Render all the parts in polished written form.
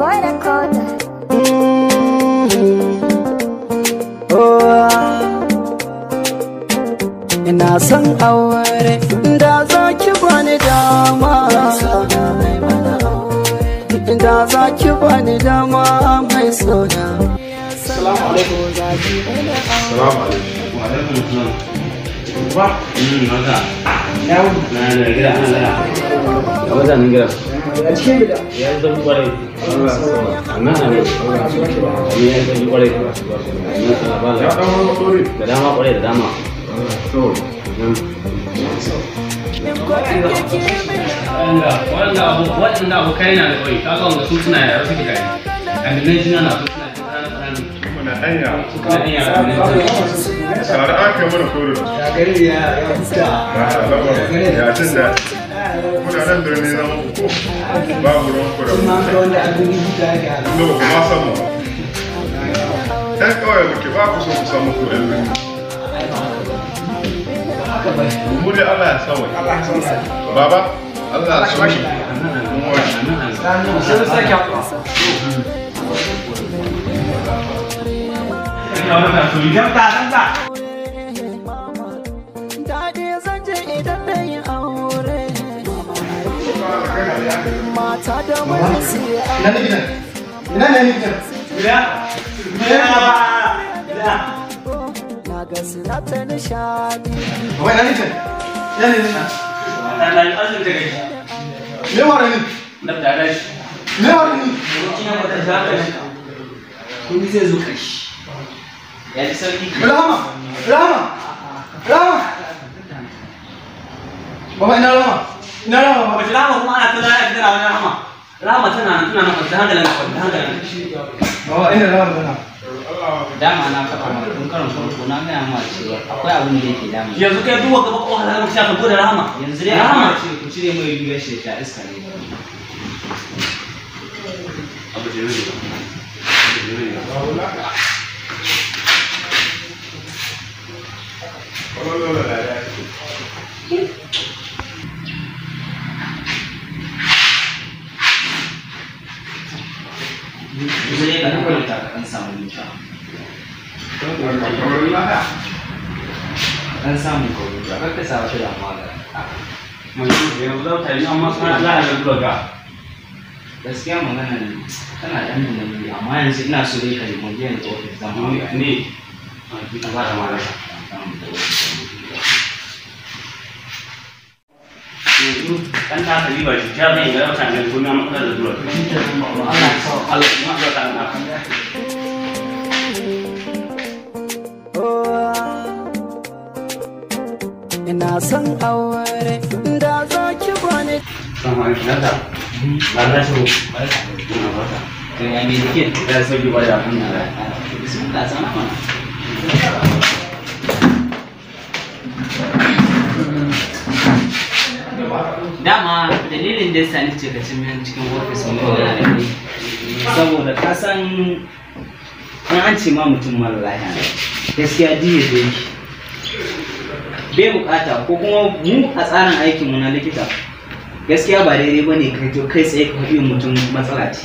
Boy Recorder. Ina son aure da za ki bani dama, da za ki bani dama mai sona. Salamu alaikum. Salamu alaikum. Wa alaikum salam. Ba. Haka. Ya wuni. Na da gida ana gida. Ya mutanen gida. A cikin gida. Ya yi zafi kwarai. Amma a ne. Ni ya yi zafi kwarai. Ya ɗan wani ɗori. Da dama kwarai da dama. To. Waɗanda abokai na da kwai, kaga wanda su suna yara suke tare. Aminai juna na su suna ƙanana. Muna ɗan yara. Suna ɗan yara aminai juna. Tare aka yi mana kore da su. Ya gari ya huta. Ya jin daɗi. Muna nan birni zaman ku ko? Babu ruwan ku da mu. Ma ga wanda an gani huta ya ga. Inda ba ku ma san mu ba. Ɗan ƙauye muke ba ku so ku samu ku ɗan birni. Mu dai Allah ya sauwa. Allah ya sauwa. Baba, Allah ya sauwa. Mun wani. Sai sake haɗuwa. Daɗi zan je idan na yi aure. Mata da miji su yi Ina ne gidan? Ina ne gidan? Gida. Gida. Na ga suna ta nishaɗi. Wai ina ne gidan? Ina ne gidan? Na yi arzikin ta gaji. Me wara ni? Na da dashi. Me wara ni? Kina mata ta gaji. Kun zai zo kashi. Ya ji sauki. Rahama! Rahama! Rahama! Baba ina Rahama? Ina Rahama baba? Wace Rahama kuma ana ta zaya tana wani Rahama. Rahama tana nan tana nan kwanta hankalin ka kwanta hankalin ka. Baba ina Rahama tana. Dama na faɗa ma tun karon farko na gaya ma cewa akwai abin da yake damu. Yanzu kai duk wanda baka wahala maka shafa gode Rahama. Yanzu dai Rahama Rahama ce ku cire mai rigar shi ya sha iska ne. Abu da yau ne. Abu da yau ne. Yanzu dai ka ɗan kwanta ka ɗan samu huta. Ka ɗan samu ka huta kar ka sa wata damuwa ga ranka. Yanzu za ta yi amma suna za a zuwa ga. Gaskiya magana tana ɗan da nauyi amma yanzu ina so dai ka nemi biyan ofis zan ma bayani. Ne. A ba da malaka. Yanzu ɗan ta haka riba shi ta zai ga mutane ko na matsalar da zuwa. Allah ya sa Allah kuma zuwa ta na. Ina son aure da za ki bani Salamu alaikum. Nata. Ba na shi. Ina barka. To ya me jikin? Ya sauki ba da alhamdulillah. Bismillah sana mana. Dama dalilin da yasa ni ce ka cin min cikin ofis mu magana da kai saboda ka san in an ce ma mutum mara lafiya ne gaskiya diya da yake bai bukata ko kuma mu a tsarin aikin mu na likita gaskiya ba daidai bane kai to kai tsaye ka faɗi wa mutum matsala ce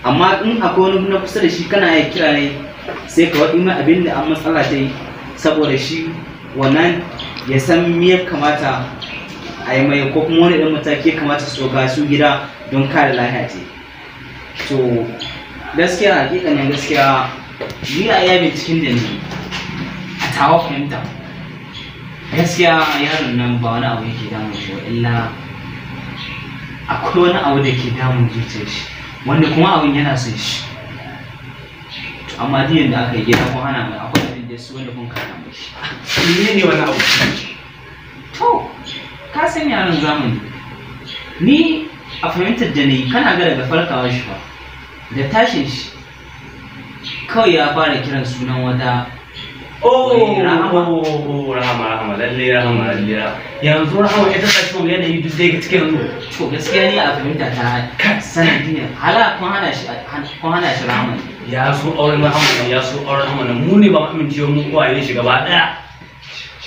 amma in akwai wani na kusa da shi kana iya kira ne sai ka faɗi mai abin da an matsala ta yi saboda shi wannan ya san me ya kamata a yi mai ko kuma wani ɗan mataki ya kamata su ɗauka su gida don kare lafiya ce to gaskiya hakikanin gaskiya ni a iya binciken da ni a tawa fahimta gaskiya yaron nan ba wani abu yake damun shi ba illa akwai wani abu da ke damun zuciyar shi wanda kuma abin yana son shi to amma duk yanda aka yi gida kun hana mai akwai abin da su wanda kun kana mai shi. Mene ne wani abu? To ka san yaran zamani ni a fahimtar da ni kana ga daga farkawar shi ba da tashin shi kawai ya fara kiran sunan wata. Oh, Wai, Rahama. oh, Rahama, Rahama, lalle Rahama, lalle Rahama. Yanzu Rahama ita ta cikin yanayi duk da yake cikin yanzu. To gaskiya ni a fahimta ta sanadiyar hala kun hana shi Rahama ne. Ya so auren Rahama nan, ya so auren Rahama nan. Mu ne ba mu amincewa mu uwayen shi gaba ɗaya.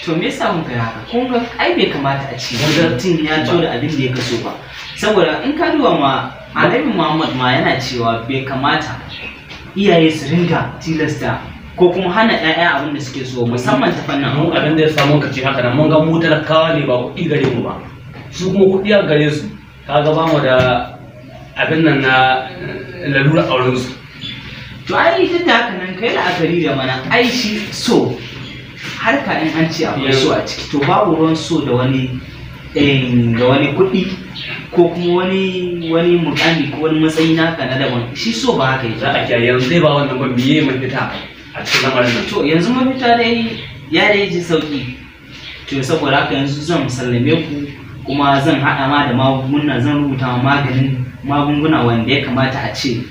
To me yasa mun kai haka? Kun ga ai bai kamata a ce mutum ya to da abin da ya kaso ba. Saboda in ka duba ma Annabi Muhammad ma yana cewa bai kamata iyaye su ringa tilasta ko kuma hana 'ya'ya abin da suke so, musamman ta fannin Mu aure. abin da ya samu ka ce haka nan, mun ga mu talakawa ne, ba kuɗi gare mu ba, su kuma kuɗi a gare su. Kaga ba mu da abin nan na lalura auren su. To ai duk da haka nan, kai la'akari da mana ai shi so harka, in an ce akwai so a ciki, to babu ruwan so da wani da wani kuɗi ko kuma wani mukami ko wani matsayi naka na daban. Shi so ba haka yake. Za a kiyaye. Yanzu dai ba wannan ba, miye mafita a cikin lamarin nan? To yanzu mafita dai ya dai ji sauki. To saboda haka yanzu zan sallame ku, kuma zan haɗa ma da magunguna, zan rubuta ma maganin magunguna wanda ya kamata a ce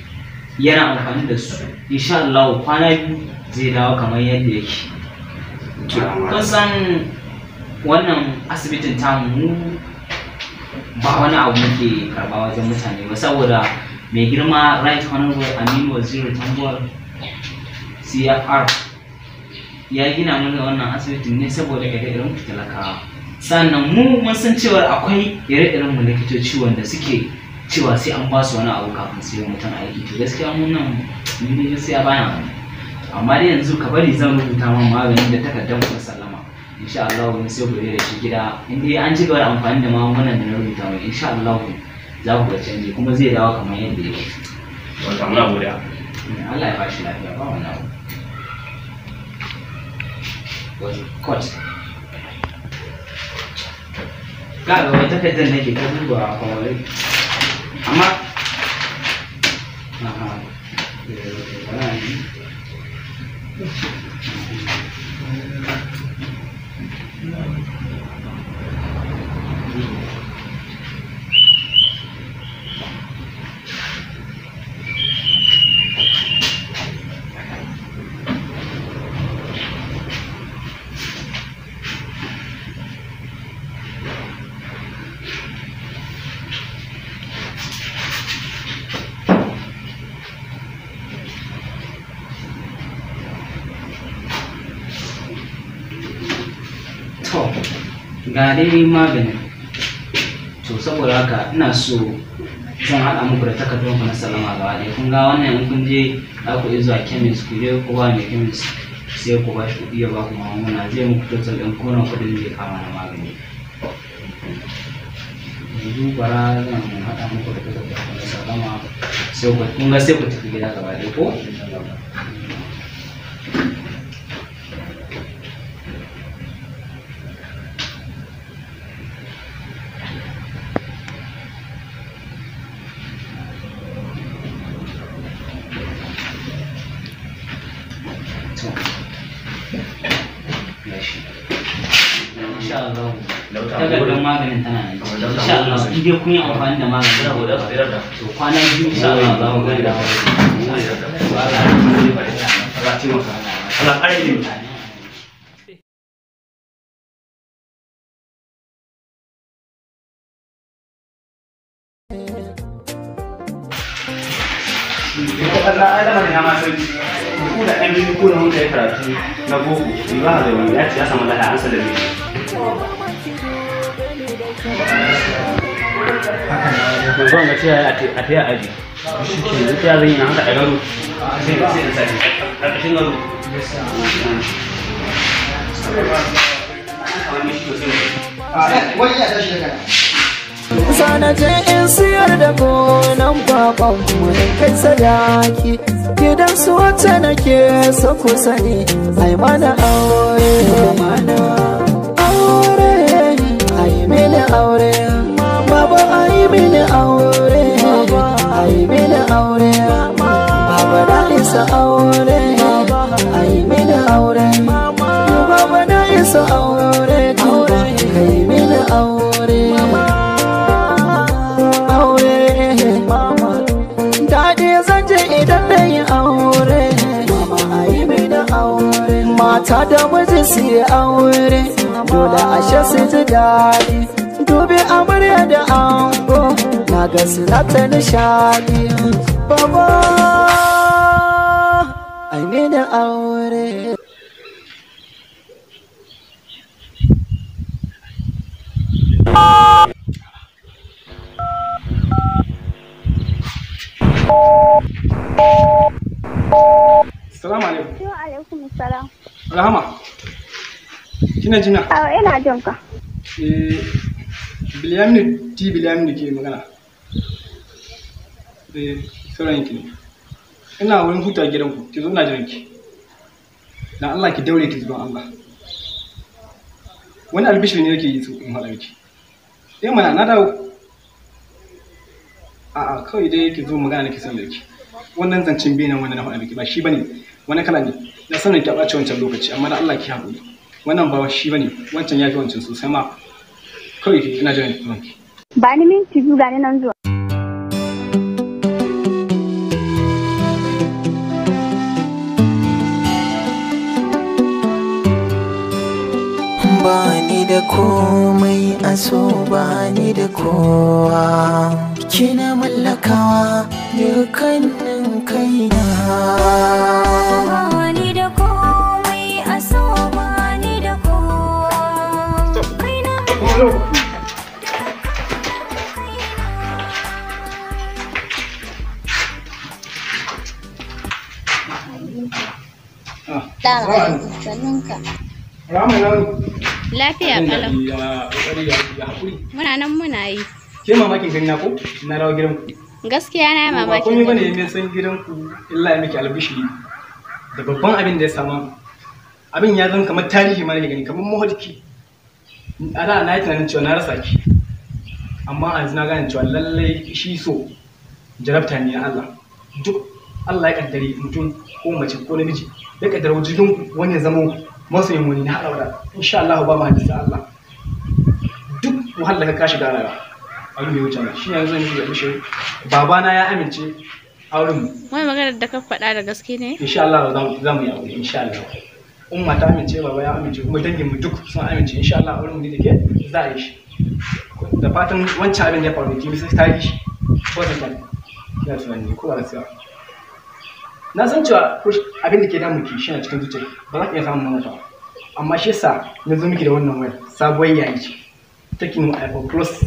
yana amfani da su. Insha Allah kwana 2 zai dawo kamar yadda yake. To kun san wannan asibitin tamu, mu ba wani abu muke karɓa wajen mutane ba, saboda mai girma Right Honorable Aminu Waziri Tambuwal CFR ya gina mana wannan asibitin ne saboda ire-iren ku talakawa. Sannan mu mun san cewa akwai ire-iren mu likitoci wanda suke cewa sai an ba su wani abu kafin su yi mutum aiki. To gaskiya mun nan, ni dai gaskiya bana wani. Amma dai yanzu ka bari zan rubuta man maganin da takardar ku sallama. Insha Allah wani sai ku je da shi gida. In dai an ci gaba da amfani da magungunan da na rubuta mai, insha Allah za ku ga canji, kuma zai dawo kamar yadda yake. Wata muna godiya. Allah ya bashi lafiya, ba wani abu. Wani court. Kaga wai takardar nake ta dubawa fa wai. Amma aha, wala ni. To, ga dai maganin. To saboda haka ina so zan haɗa muku da takardar ku na sallama gaba ɗaya. Kun ga wannan, in kun je za ku iya zuwa chemist, ku je ku ba mai chemist, sai ku ba shi kuɗi ya ba ku magunguna. Zai muku total ɗin ko nawa kuɗin zai kama na magani. Yanzu bara zan haɗa muku da takardar ku na sallama, sai ku kun ga sai ku tafi gida gaba ɗaya ko? To, gashi. Insha Allah. Takardar maganin tana nan ciki. Insha Allah in dai kun yi amfani da maganin, to kwana 2 insha Allah za mu ga dawo. Allah taimaka, Allah ƙara ilimi. Allah ai lamarin ya ma sauki. Ku da ɗan biyu, ku da mun kai karatu na boko, ni ba da wani ya ce ya samu lafiya, an sallame shi. Yanzu an ga cewa a taya aji. Shi ke yanzu ta zan yi na haka a gado. Sai in sa shi ƙarƙashin gado. Wani ya tashi daga nan. Sana je in siyar da gonan baban mu in kai sadaki gidan su wacce nake so. Ku sani ai mana aure, mana aure, ai mini aure baba, ai mini aure, ai mini aure baba, na isa aure, ai mini aure baba, na isa aure, kai mini aure. Aure mama, daɗi zan je idan na yi aure mama, a yi mini aure. Mata da miji su yi aure, dole ashe su ji daɗi. Dubi amarya da ango, na ga suna ta nishaɗi. Baba, a yi mini aure. Assalamu alaikum. Wa alaikum assalam. Rahama. Kina jina? A'a ina jin ka. Eh Bilyaminu T Bilyaminu ke magana. Eh saurayin ki ne. Ina wurin huta gidanku, ki zo ina jiran ki. Dan Allah ki daure ki zuwa Allah. Wani albishir ne yake yi so in haɗa miki. Eh mana na dawo. A'a kawai dai ki zo magana nake son da ki. Wannan zancen benin wannan na faɗa miki ba shi bane, wani kala ne. Na sanin ki a ɓace wancan lokaci amma da Allah ki haƙuri. Wannan ba shi bane, wancan ya fi wancan sosai ma. Kawai ki ina jiran ki. Ba ni minti 2 ga ni nan zuwa. Bani da komai a so bani da kowa, kina mallakawa dukkanin kaina. Bani da komai a so bani da kowa, kaina. Sannunka. Rahama na wani. Lafiya kalau. Ya kokari ya hakuri. Muna nan muna yi. Ke mamakin gani na ko? Na dawo gidanku. Gaskiya na yi Ba mamakin. komai bane mai san gidanku illa ya miki albishiri. Da babban abin da ya samu. Abin ya zama kamar tarihi ma nake gani kamar mahalki. A da na yi tunanin cewa na rasa ki. Amma a yanzu na gane cewa lallai shi so jarabta ne na Allah. Duk Allah ya kaddare mutum ko mace ko namiji ya kaddare wajen wani ya zama masoyin wani na haɗa wada insha Allah ba mu hadisi Allah duk wahalar da ka shiga rayuwa abin da ya wuce nan shi yanzu zan yi mishi babana ya amince auren mu. Wai maganar da ka faɗa da gaske ne? Insha Allah za mu yi aure insha Allah. Umma ta amince, baba ya amince, kuma dangin mu duk sun amince insha Allah auren mu ne da ke za a yi shi. Da fatan wancan abin da ya faru ki bisa tarihi ko da kan kina tunani ko ba gaskiya. Na san cewa abin da ke damu ki shi na cikin zuciya ba za ki iya samun mata ba. Amma shi yasa na zo miki da wannan wayar sabuwar yayi ce Tecno iPhone Plus.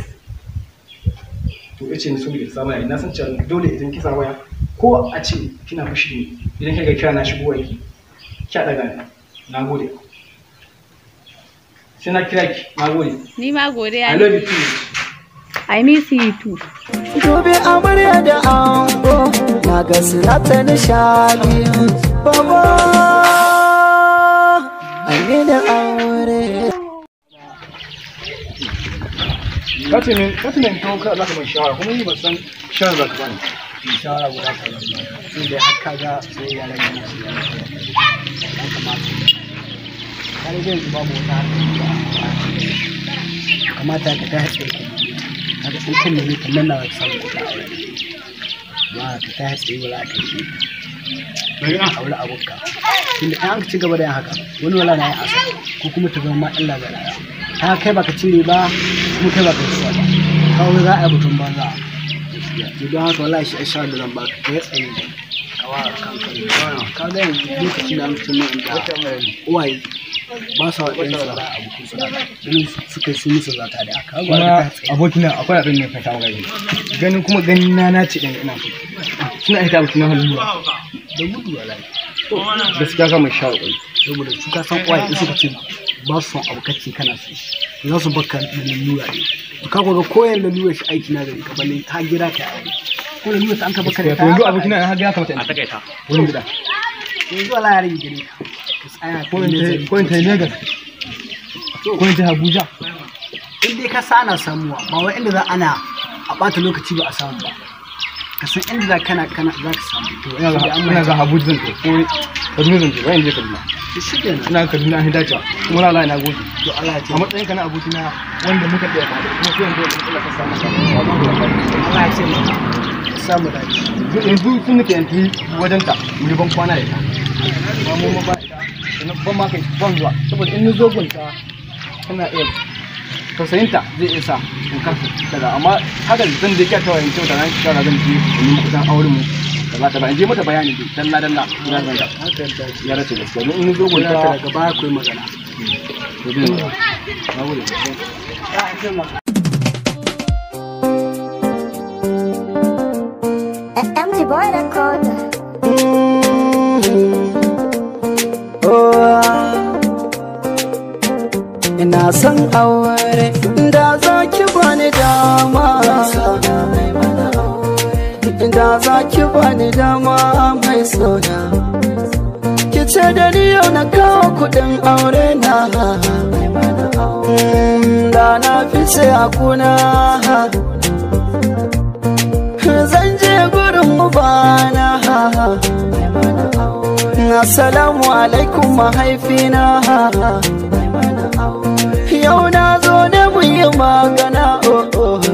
To yace ni so miki da sabon yayi, na san cewa dole idan kisa waya ko a ce kina fushi ne idan kika kira na shigo wayarki ki daga ni. Na gode. Sai na kira ki, na gode. Ni ma godiya. I love you too. I miss you too. Gobe amarya da ango na ga suna ta nishadi. Baba Amina aure. Kace min to ka za ka ban shawara kuma ni ban san shawara za ka bani. Shawara guda ka zama. Sai dai har ka ga soyayya ran yana shi ya kamata. Kare zai yanzu babu wata harkar kamata ka ta hatsi ka. Kaga in kan ne kan nan na samu kuɗi a wuri. Ba ka ta hatsi wala ka yi. Bari a aure abokka. Tunda in an ci gaba da yin haka wani wala na yin asa ko kuma ta zama ma illa ga rayuwa. Ta kai baka cire ba kuma kai baka ci ba. Kawai za a yi mutum banza. Gaskiya. To don haka wallahi shi shawara da zan baka ka yi tsaye ka wa kanka. Ka ga yanzu lokacin da an mutum ne inda uwaye ba sa wa ɗayan su za a abokin su ganin suka su musu zata da aka Kuma abokina akwai abin da ka kawo gari. Ganin kuma ganin na na ce dan ina so. Suna aika abokina halluwa. Da gudu wallahi. To gaskiya ka mai shawara. Saboda su ka san uwaye in suka ce ba su son abu kace kana so. Za su baka da lalura ne. To ka ga koyar lalura shi aiki na gari ka balle ta gira ka aure. Ko lalura ta an ka baka da To yanzu abokina na har ya kamata in A takaita. wurin gida. Yanzu wallahi ya rage gare ka. Ka tsaya Ko in ta Lagos. Ko in ta Abuja. In dai ka sa ana samuwa ba wai inda za ana a ɓata lokaci ba a samu ba. Ka san inda za kana kana za ka samu. To ina ga Abuja zan je ko Kaduna zan je bayan je Kaduna. Shi kenan. Ina Kaduna an dace. Kuma wallahi na gode. To Allah ya A matsayin ka na abokina wanda muka tsaya tare kuma sai yanzu Allah ka samu samu. Allah ya taimaka. Ya samu dace. Yanzu sun nake yanzu wajen ta mu yi ban kwana da ita. Ba mu ma ba ita. Sannan ban ma kai ban zuwa saboda in ni zo gunta tana iya tausayinta zai iya sa in kasa daga amma haka zan je kyata wa in ce mata na shawara zan je in yi kusan auren mu kaza kaza in je mata bayani dai dalla dalla ina zan ga Haka ya dace. ya race gaskiya don in ni zo Kula gunta ta daga baya ku yi magana. to zai na gode. Ya taimaka. Boy Recorder. Ina son aure da za ki bani dama, da za ki bani dama mai sona. Ki ce da ni yau na kawo kudin aure na, da na fice a kuna. Zan je gurin ubana. Assalamu alaikum mahaifina. Yau na zo ne mu yi magana, oh oh.